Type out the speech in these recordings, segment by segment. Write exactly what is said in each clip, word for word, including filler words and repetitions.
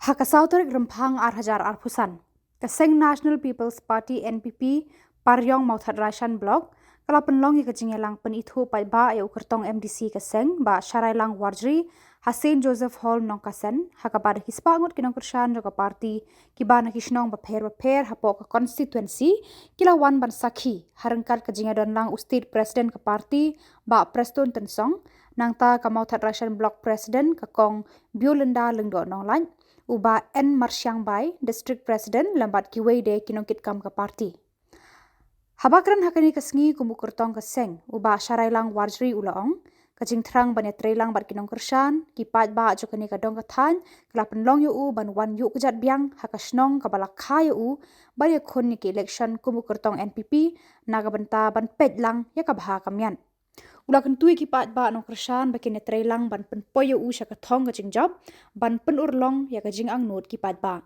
Ha ka saw tarik Rymphang ar hajar arphew san, ka seng National People's Party, N P P, Pariong Mawthadraishan Block, ka la pynlong ïa ka jingïalang pynithuh paidbah ïa u kyrtong M D C ka seng, Bah Sharailang Warjri, ha Saint Joseph Hall, Nongkasen, ha kaba da ki spah ngut ki nongkyrshan jong ka party, kiba na ki shnong bapher bapher hapoh ka constituency, ki la wan ban sakhi ha ryngkat ka jingïadonlang u State President ka party, Bah Prestone Tynsong, nangta ka Mawthadraishan Block President ka Kong Biolinda Lyngdoh Nonglait, u Bah N Marshiang Bai, District President, lem bad kiwei de ki nongkitkam ka party. Haba kren ha kane ka sngi kum u kyrtong ka seng, u Bah Sharailang Warjri u la ong, ka jingthrang ban ïatreilang bad ki nongkyrshan, ki paidbah jong kane ka dong ka thaiñ, ka la pynlong ïa u ban wan ïuh kjat biang ha ka shnong kaba la kha ïa u ban ïakhun ïa ka election kum u kyrtong N P P, na ka bynta ban peit lang ïa ka bha ka miat. U la kyntu ïa ki paidbah nongkyrshan ba kin ïatreilang ban pynpoi ïa u sha ka thong ka jingjop, ban pynurlong ïa ka jingangnud ki paidbah.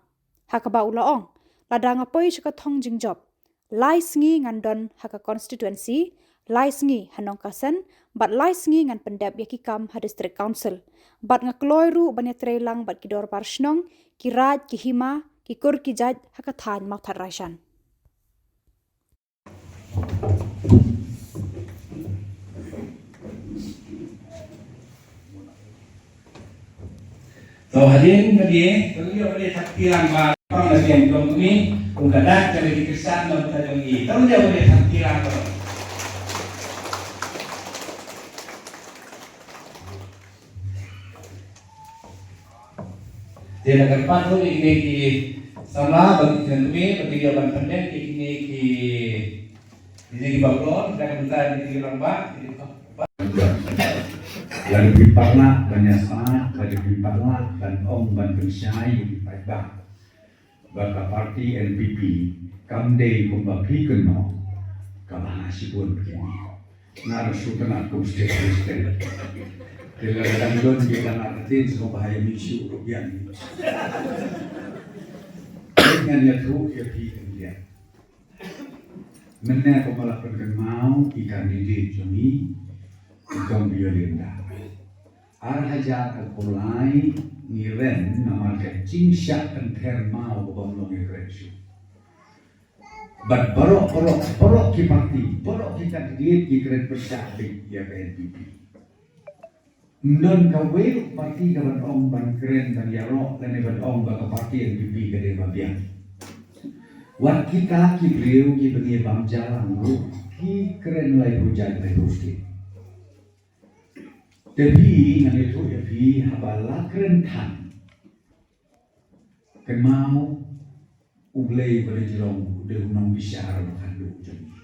Ha kaba u la ong, lada nga poi sha ka thong jingjop, lai sngi ngan don ha ka constituency, lai sngi ha Nongkasen, bad lai sngi ngan pyndep ïa ki kam ha District Council. Bad nga kloi ruh ban ïatreilang bad ki dorbar shnong, ki raid, ki hima, ki kur ki jait ha ka thaiñ Mawthadraishan. To hadien ba die, to ïa ba die thak tirang ba pang la sien jong kami, kum ka dak ka lagi kesan ba ta jong i. To ïa ba die thak tirang ba. Te na kyrpad ruh ïa kine ki samla ba ki kren kmie ba ki ïa ban pyndep ïa kine ki, kine ki baklor, da ka bynta kine ki rangbah, kine ki rangbah. Lada phi pat lah ban ïasaid, lada phi pat lah ban ong ban pynshai ïa ki paidbah ba ka party N P P kam dei kumba phi kynnoh, ka bha shibun kine. Nga ruh shu tnat kum state president. Te lada dang don ki tnat rutin sngewbha ïa mih shuh ruh biang. Ngan ïathuh ïa phi khyndiat. Mynne kumba la pynkynmaw i candidate jong ngi, i Kong Biolinda. Ar hajar arphew lai ngi rem namar ka jingshah kynther maw kaba ym long ïakren shuh. Bad baroh, baroh, baroh ki party, baroh ki candidate ki kren pyrshah beit ïa ka N P P. Ym don kawei ruh party ka ban ong ban kren ban ïaroh lane ban ong ba ka party N P P ka dei ba biang. Wat kita ki briew kiba ngi bam jalan ruh ki kren laiphew jait laiphew state. Te phi ngan ïathuh ïa phi haba la kren than. Kynmaw U Blei ba la jrong u dei u nongbishar ba khatduh jong ngi.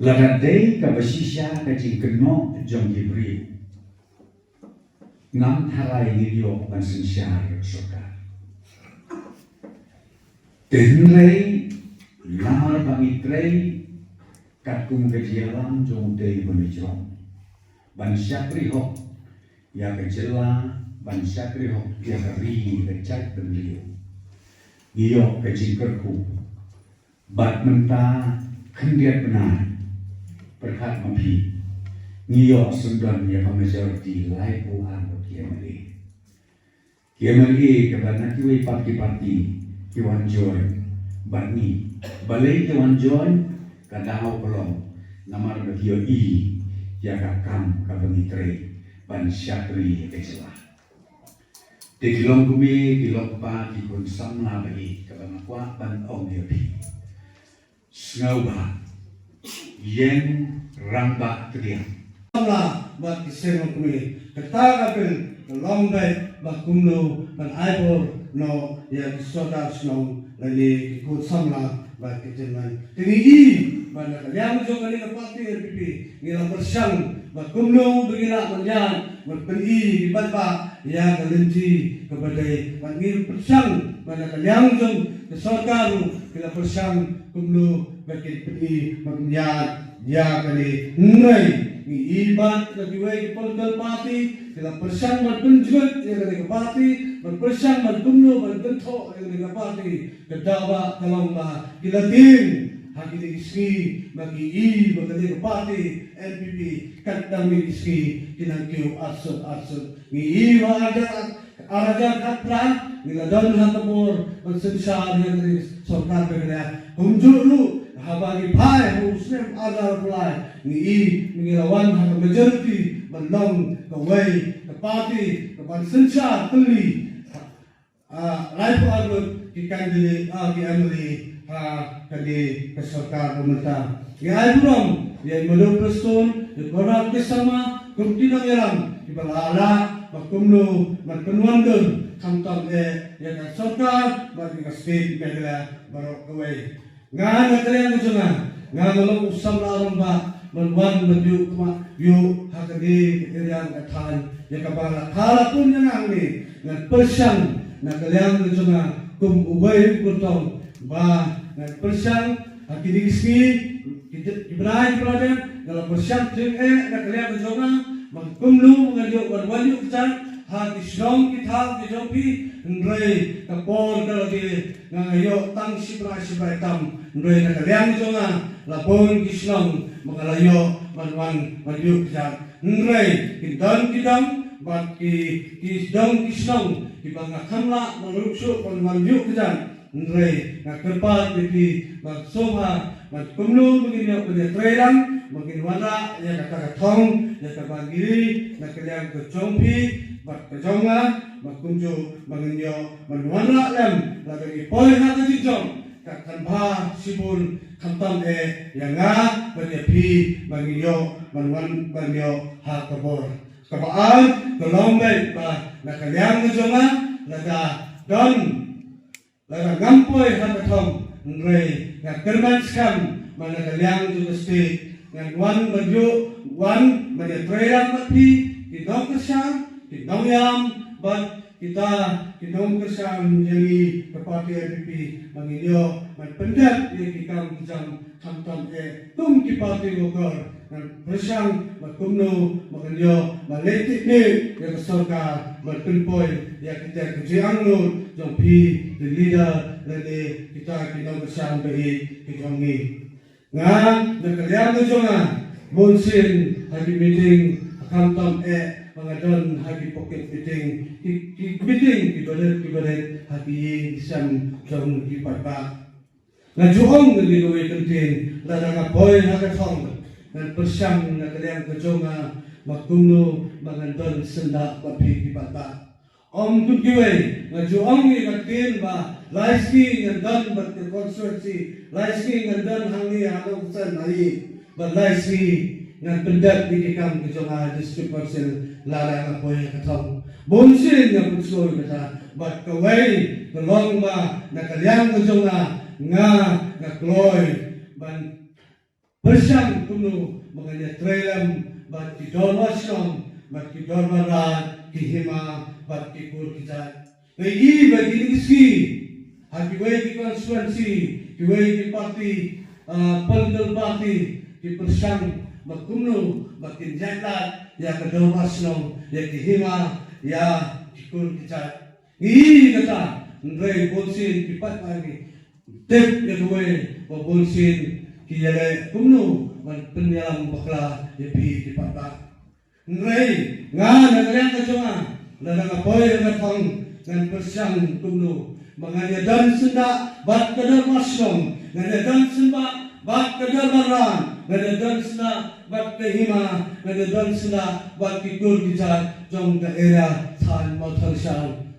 Lada dei kaba shisha ka jingkynnoh jong ki briew, ngam tharai ngin ïoh ban synshar ïa ka sorkar. Te hynrei namar ba ngi trei katkum ka jingïalam jong u dei ba la jrong ban shakri hok ïa ka jylla, ban shakri hok ïa ka ri, ïa ka jaitbynriew. Ngi ïoh ka jingkyrkhu bad mynta khyndiat bnai pyrkhat ma phi, ngi ïoh syndon ïa ka majority laiphew ar ngut ki M L A. Ki M L A kiba na kiwei pat ki party ki wan join bad ngi. Balei ki wan join? Ka daw ka long namar ba ki ïohi ïa ka kam kaba ngi trei ban shakri ïa ka jylla. Te ki longkmie, ki longkpa, ki khun samla ba ïeit, kaba nga kwah ban ong ïa phi, sngewbha ïeng rangbah pdiang. Samla bad ki seng longkmie, kata ka pyn ka long beit ba kumno ban ai bor noh ïa ki sordar shnong lane ki khun samla bad ki tynrai. Te ngi i ba na ka liang jong kane ka party N P P ngi la pyrshang ba kumno ba ngi lah ban ïaid ban pyni ki paidbah ïa ka lynti kaba dei, bad ngi pyrshang ba na ka liang jong ka sorkar ruh ki la pyrshang kumno ba kin pyni ban ïaid ïa kane. Hynrei ngi i ba na kiwei ki political party ki la pyrshang ban pynjngut ïa kane ka party, ban pyrshang ban kumno ban kynthoh ïa kane ka party. Ka daw ba ka long ba ki la tieng ha kine ki sngi ba ki i ba kane ka party N P P kat dang mih ki sngi ki nang kiew arsut arsut. Ngi i ba ar hajar Ar hajar khatphra ngi la don ha ka bor ban synshar ïa ka sorkar Meghalaya. Kumjuh ruh haba ngi phai ha u snem ar hajar arphew lai ngi i ngi la wan ha ka majority ban long kawei ka party kaban synshar tylli, ah, laiphew ar ngut ki candidate, ah, ki M L A ha kane ka sorkar ba mynta. Ngi ai burom ïa i Madhu Prestone, ïa Conrad K Sangma kum ki nongïalam kiba la lah ba kumno ban pynwandur khamtam eh ïa ka sorkar bad ïa ka state Meghalaya baroh kawei. Nga na ka liang ka jong nga, nga nga long u samla rangbah ban wan ban ïuh khmat ïuh ha kane ka area ka thaiñ ïa kaba la kha la pun ïa nga hangne. Ngan pyrshang na ka liang ka jong nga kum uwei u kyrtong ba ngan pyrshang ha kine ki sngi, ki bnai kiba la dep, nga la pyrshang jingeh na ka liang ka jong nga ba kumno ngan ïoh ban wan ïuh kjat ha ki shnong ki thaw ki jong phi. Hynrei ka por ka la dei, nga nga ïoh tang shi bnai shi bnai tam, hynrei na ka liang jong nga la bun ki shnong ba nga la ïoh ban wan ban ïuh kjat. Hynrei ki don ki dong bad ki, ki dong ki shnong kiba nga kham lah ban ruh shuh ban wan ïuh kjat. Hynrei nga kyrpad ïa phi ba sngewbha ba kumno ba ngin ïoh ban ïatreilang ba ngin wanrah ïa kata ka thong ïa kaba ngi ri na ka liang ka jong phi bad ka jong nga, ba kumjuh ba ngin ïoh ban wanrah lem lada ngi poi ha ka jingjop. Ka kan bha shibun khamtam eh ïa nga bad ïa phi ba ngin ïoh ban wan ban ïoh ha ka bor. Kaba ar ka long beit ba na ka liang ka jong nga lada don lada ngam poi ha ka thong, hynrei nga kyrmen skhem ba na ka liang jong ka state ngan wan ban ïoh wan ban ïatreilang bad phi ki nongkyrshan, ki nongïalam bad kita ki nongkyrshan jong ngi ka party N P P ba ngin ïoh ban pyndep ïa ki kam ki jam khamtam eh kum ki party worker. Ngan pyrshang ba kumno ba kan ïoh ba leh tip ne ïa ka sorkar ba pynpoi ïa kita ki jingangnud jong phi ki leader lane kita ki nongkyrshan ba ïeit ki jong ngi. Nga na ka liang ka jong nga bun sien ha ki meeting ha khamtam eh ba nga don ha ki pocket meeting, ki, ki meeting kiba rit kiba rit ha ki ïing ki sem jong ki paidbah. Nga ju ong ïa kawei ka ktien, lada nga poi ha ka thong ngan pyrshang na ka liang ka jong nga ba kumno ba ngan don syndah bad phi ki paidbah. Ym kum kiwei, nga ju ong ïa ka ktien ba lai sngi ngan don bad ka constituency, lai sngi ngan don hangne ha Nongsan ha i, bad lai sngi ngan pyndep ïa ki kam ka jong nga ha District Council lada nga poi ha ka thong. Bun sien nga pynsngew ïa kata bad kawei ka long ba na ka liang ka jong nga, nga nga kloi ban pyrshang kumno ba ngan ïatreilang bad ki dorbar shnong, bad ki dorbar raid, ki hima bad ki kur ki jait. Nga i ba kine ki sngi ha kiwei ki constituency, kiwei ki party, ah, political party ki pyrshang ba kumno ba kin ïaid lad ïa ka dorbar shnong, ïa ki hima, ïa ki kur ki jait. Ngi i kata, hynrei bun sien ki paidbah ngi tip ïa kawei ba bun sien ki ïaleh kumno ban pynïalam bakla ïa phi ki paidbah. Hynrei nga na ka liang ka jong nga, lada nga poi ha ka thong ngan pyrshang kumno ba ngan ïadon syndah bad ka dorbar shnong, ngan ïadon syndah bad ka dorbar raid, ngan ïadon syndah bad ka hima, ngan ïadon syndah bad ki kur ki jait jong ka area thaiñ Mawthadraishan.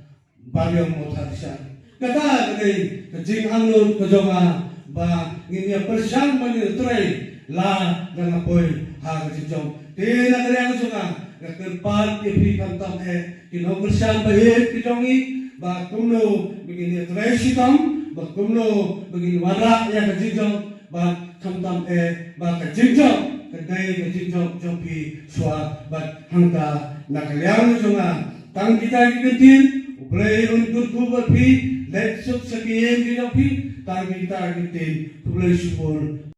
Babiong Mawthadraishan. Kata ka dei ka jingangnud ka jong nga ba ngin ïa pyrshang ban ïatrei lada nga poi ha ka jingjop. Te na ka liang ka jong nga, nga kyrpad ïa phi khamtam eh ki nongkyrshan ba ïeit ki jong ngi ba kumno ba ngin ïatrei shitom, ba kumno ba ngin wanrah ïa ka jingjop. Bad khamtam eh ba ka jingjop ka dei ka jingjop jong phi shuwa bad hangta. Na ka liang jong nga, tang kita ki ktien, U Blei un kyrkhu bad phi, leit suk sha ki ïing ki jong phi, tang kita ki ktien, khublei shibun.